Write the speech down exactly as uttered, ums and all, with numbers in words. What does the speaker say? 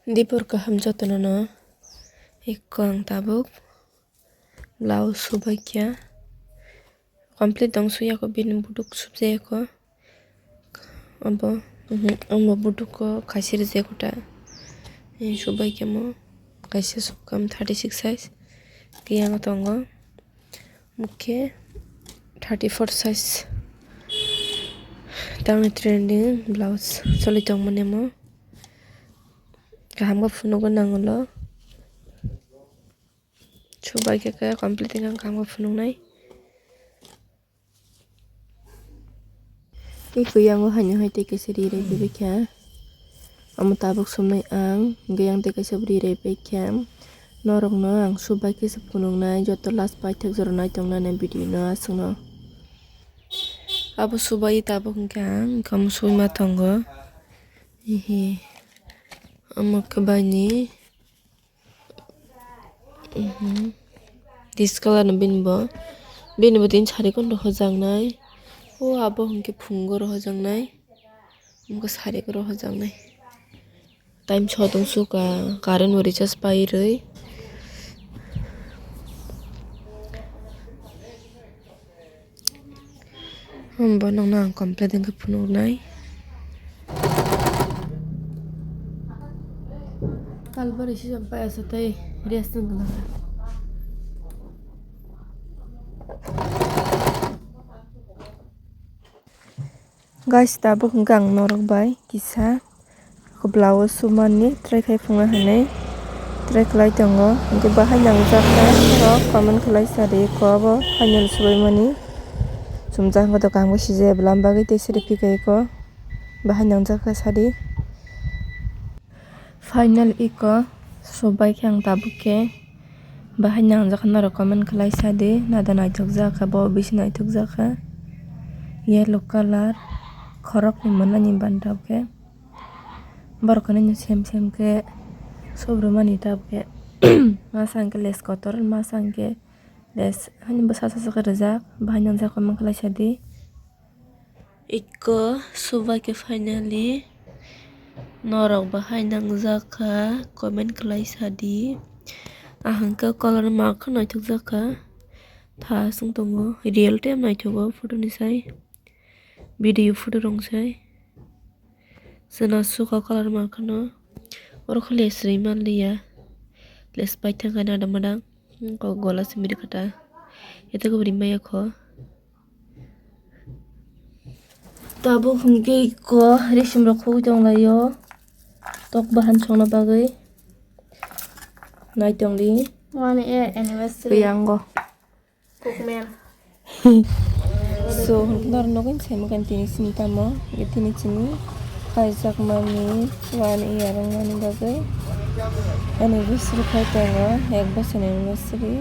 Dibor kaham jotono no. Ikko ang tabuk blouse subaikha. Complete dong suyako, bini buduk subjayako. Abo, mhm, amo buduk o kaisa rijak ta. Eh, subaikha mo kaisa subkha thirty six size. Kiyang tongo. Mokhe thirty four size. Tangni trending blouse choli tongmani mo. Kaham khe phunukgo nango lo. Subaikha khe complete wngkha kaham khe phunuknai. Tei kwiyango haino hai tei kaisa ri rai bai kha. Omo tabuk sumnai ang, hwnkhe yang tei kaisa bo ri rai bai kha. Norokno ang subaikhe se phunuknai, joto last paithak jora naitongnani video no aswkno. Abo subai tabuk hwnkhe ang, omo subima tongo. Ehe. Omo khe baini. Mhm. Discolor no bini bo. Bini bo tini sari kono rohojaknai. O abo hwnkhe phungo rohojaknai. Omo khe sari ko rohojaknai. Time sotong suka, current bo recharge pairwi. Hwnba nokno ang complete wngkhe phunuknai. Kalbari season pai asa tei rest wngkha. Guys, tabuk hwnkhe ang norok bai kisa. Blouse sumani try khai phunukna hinwi try khlai tongo, hwnkhe bahai nangjakha norok comment khlai sadi, eko abo final subaimani chumjak, hwnkhe kaham khe sijaya bwlam bagwi tei siri phikai eko bahai nangjakha sadi. Final eko subai khe ang tabuk khe bahai nangjakha norok comment khlai sadi, nada naithok jakha bo bisi naithok jakha yellow colour khoroknwi mwnani bantap khe. Borok hwnwi no sem sem khe subrumani tabuk khe. Masa hwnkhe les kotor, masa hwnkhe les, haino bwsa sasak rijak, bahai nangjak comment khlai sadi. Ikko subai khe finally norok bahai nangjak kha comment khlai sadi. Ahwnkhe colour mark khe naithok jak kha, tha chwng tongo, real time naithogo photo ni sai. Video photo rwng sai. Chwna sukha colour mark kheno. Oro khe les rwi manliya. Les paithak khe nada madang. Kok gola simi rikha ta. Ete khe bo rimaya kho. Tabuk hwnkhe eko resim rok khogwi tonglaio. Tok bahan songna bagwi. Naitongdi. One year anniversary. Kwiyango. Kokmel. So, hwnkhe norok nugwi saimwkha tini chini tamo, hwnkhe tini chini kaijakmani one year wngmani bagwi anniversary khai tongo, ek bosor ni anniversary.